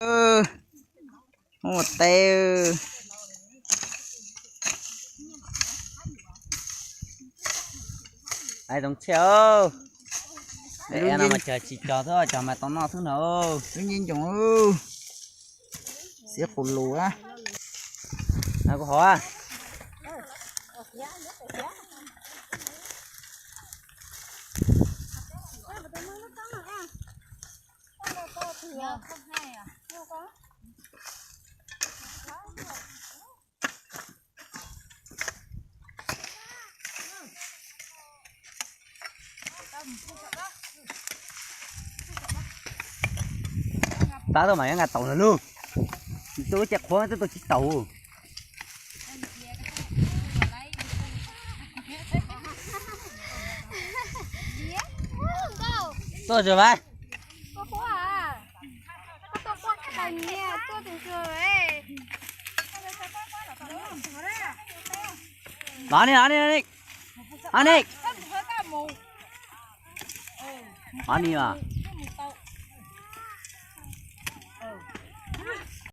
Ua teb. Laiv toov tshiab. Lub no mas cog tsis cog xwb, cog mas tau noj xwb na. Lub nce ncoos, xiab qus lus. Kuv hov. Tab tom mas yuav nqa taus lawm lauj. Tus ua cas qhuav twb tau tsis taus. Tuaj, Zam Vais. Los ni, los ni, los ni. Los ni mas.